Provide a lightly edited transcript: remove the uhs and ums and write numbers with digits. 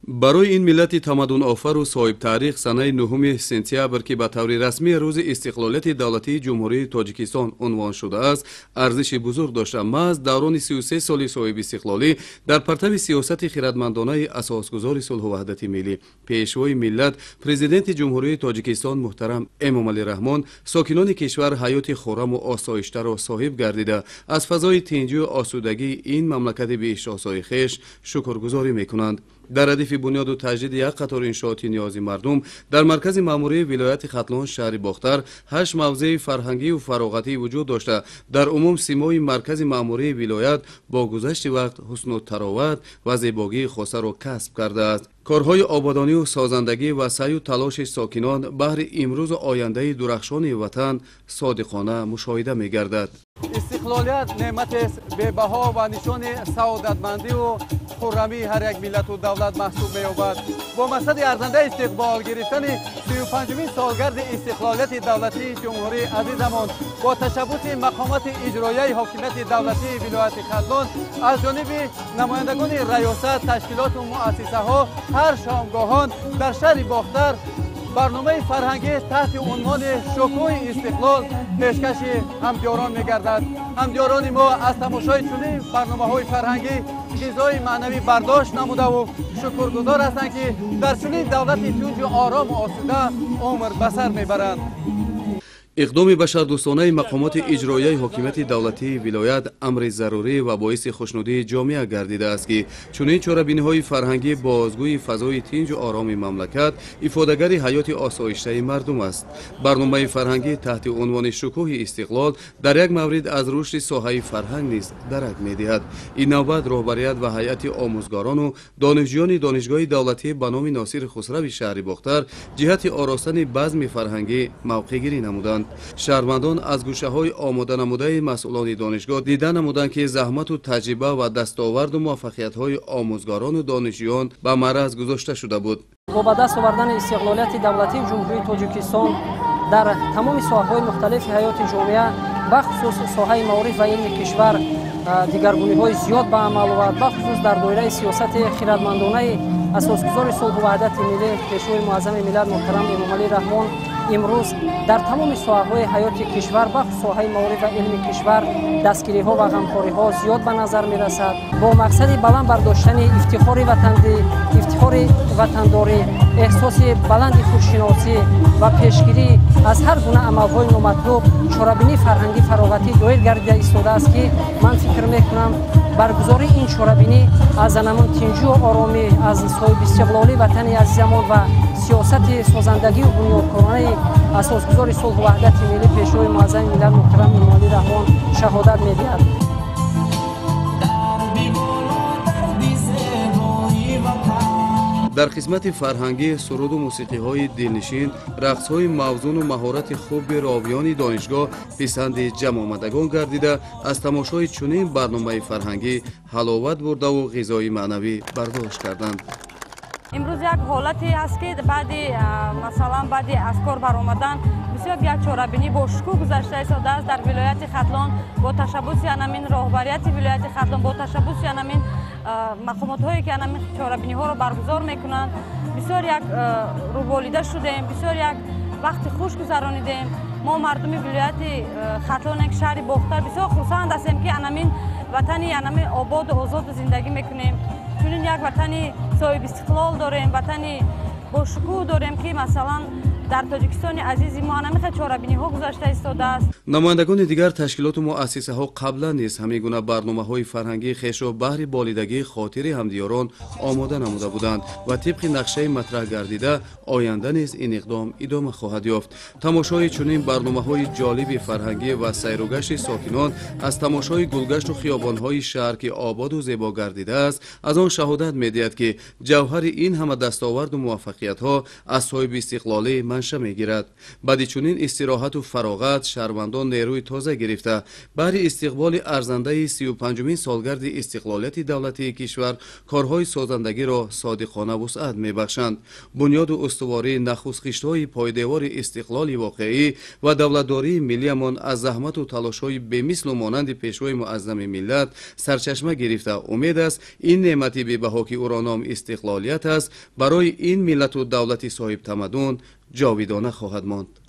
Барои ин миллати тамаддунофару соҳибтаърих санаи 9 сентябр, ки ба таври расмӣ рӯзи истиқлолияти давлатии Ҷумҳурии Тоҷикистон унвон шудааст, арзиши бузург дошта, маҳз даврони 33 соли соҳибистиқлолӣ дар партави сиёсати хиратмандонаи асосгузори сулҳу ваҳдати миллӣ, пешвои миллат, Президенти Ҷумҳурии Тоҷикистон муҳтарам Эмомалӣ Раҳмон, сокинони кишвар ҳаёти хӯраму осоиштаро соҳиб гардида, аз фазои тинҷию осудагии ин мамлакати беҳиштосои хеш шукргузорӣ мекунанд. Дар радифи бунёду таҷдиди як қатор иншооти ниёзи мардум дар маркази маъмурии вилояти Хатлон, шаҳри Бохтар, 8 мавзеи фарҳангию фароғатӣ вуҷуд дошта, дар умум симои маркази маъмурии вилоят бо гузашти вақт ҳусну тароват ва зебогии хосаро касб кардааст. Корҳои ободонию созандагӣ ва саъю талоши сокинон баҳри имрӯзу ояндаи дурахшони ватан содиқона мушоҳида мегардад. Истиқлолият неъматест бебаҳо ва нишони саодатмандиву хуррамии ҳар як миллату давлат маҳсуб меёбад. Бо мақсади арзандаи истиқбол гирифтани 35-умин солгарди истиқлолияти давлатии ҷумҳурии азизамон бо ташаббуси мақомоти иҷроияи ҳокимияти давлатии вилояти Хатлон аз ҷониби намояндагони раёсат, ташкилоту муассисаҳо ҳар шомгоҳон дар шаҳри Бохтар барномаи фарҳангӣ таҳти унвони «Шукӯҳи истиқлол» пешкаши ҳамдиёрон мегардад. Ҳамдиёрони мо аз тамошои чунин барномаҳои фарҳангӣ ғизои маънавӣ бардошт намудаву шукргузор ҳастанд, ки дар чунин давлати тинҷу орому осуда умр ба сар мебаранд. Иқдоми башардӯстонаи мақомоти иҷроияи ҳокимияти давлатии вилоят амри зарурӣ ва боиси хушнудии ҷомеа гардидааст, ки чунин чорабиниҳои фарҳангӣ бозгӯи фазои тинҷу ороми мамлакат, ифодагари ҳаёти осоиштаи мардум аст. Барномаи фарҳангӣ таҳти унвони «Шукӯҳи истиқлол» дар як маврид аз рушди соҳаи фарҳанг низ дарак медиҳад. Ин навбат роҳбарият ва ҳайати омӯзгорону донишҷӯёни Донишгоҳи давлатӣ ба номи Носири Хусрави шаҳри Бохтар ҷиҳати оростани базми фарҳангӣ мавқеъгирӣ намуданд. Шаҳрвандон аз гӯшаҳои омода намудаи масъулони донишгоҳ дида намуданд, ки заҳмату таҷриба ва дастоварду муваффақиятҳои омӯзгорону донишҷӯён ба маъраз гузошта шуда буд. Бо ба даст овардани истиқлолияти давлатии Ҷумҳурии Тоҷикистон дар тамоми соҳаҳои мухталифи ҳаёти ҷомеа, бахусус соҳаи маориф ва илми кишвар, дигаргуниҳои зиёд ба амал овард. Бахусус дар доираи сиёсати хиратмандонаи асосгузори сулҳу ваҳдати миллӣ, пешвои муаззами миллат муҳтарам Эмомалӣ Раҳмон, имрӯз дар тамоми соҳаҳои ҳаёти кишвар, бахусус соҳаи маориф ва илми кишвар, дастгириҳо ва ғамхориҳо зиёд ба назар мерасад. Бо мақсади баланд бардоштани ифтихори ватандӣ, ифтихори ватандорӣ, эҳсоси баланди худшиносӣ ва пешгирӣ аз ҳар гуна амалҳои номатлуб чорабинии фарҳангӣ фароғатӣ доир гардида истодааст, ки ман фикр мекунам, баргузории ин чорабинӣ аз анамун тинҷию оромӣ, аз соҳибистиқлолии ватани азизамон ва сиёсати созандагию бунёдкоронаи асосгузори сулҳу ваҳдати миллӣ, пешвои муаззами миллат муҳтарам Эмомалӣ Раҳмон шаҳодат медиҳад. Дар қисмати фарҳангӣ суруду мусиқиҳои дилнишин, рақсҳои мавзуну маҳорати хуби ровиёни донишгоҳ писанди ҷамъомадагон гардида, аз тамошои чунин барномаи фарҳангӣ ҳаловат бурдаву ғизои маънавӣ бардошт карданд. Имрӯз як ҳолате ҳаст, ки баъди, масалан, баъди аз кор баромадан бисёр як чорабинӣ бо шукӯҳ гузашта истодааст дар вилояти Хатлон бо ташаббуси анамин роҳбарияти вилояти Хатлон, бо ташаббуси анамин мақомотҳое, ки анамин чорабиниҳоро баргузор мекунанд. Бисёр як рӯболида шудем, бисёр як вақти хуш гузаронидем. Мо, мардуми вилояти Хатлон, як шаҳри Бохтар, бисёр хурсанд ҳастем, ки анамин ватани анамин ободу озоду зиндагӣ мекунем. Чунин як ватани соҳибистиқлол дорем, ватани бошукӯҳ дорем, ки масалан дар Тоҷикистони азизи мо анамин хел чорабиниҳо гузашта истодааст. Намояндагони дигар ташкилоту муассисаҳо қаблан низ ҳамин гуна барномаҳои фарҳангии хешро баҳри болидагии хотири ҳамдиёрон омода намуда буданд ва тибқи нақшаи матраҳ гардида оянда низ ин иқдом идома хоҳад ёфт. Тамошои чунин барномаҳои ҷолиби фарҳангӣ ва сайругашти сокинон аз тамошои гулгашту хиёбонҳои шаҳр, ки ободу зебо гардидааст, аз он шаҳодат медиҳад, ки ҷавҳари ин ҳама дастоварду муваффақиятҳо аз соҳибистиқлолии Манша мегирад. Баъди чунин истироҳату фароғат шаҳрвандон нерӯи тоза гирифта, баҳри истиқболи арзандаи 35-умин солгарди истиқлолияти давлатии кишвар корҳои созандагиро содиқона вусъат мебахшанд. Бунёду устувории нахустхиштҳои пойдевори истиқлоли воқеӣ ва давлатдории миллиямон аз заҳмату талошҳои бемислу монанди Пешвои Муаззами миллат сарчашма гирифта, умед аст, ин неъмати бебаҳо, ки ӯро ном истиқлолият аст, барои ин миллату давлати соҳибтамаддун ҷовидона хоҳад монд.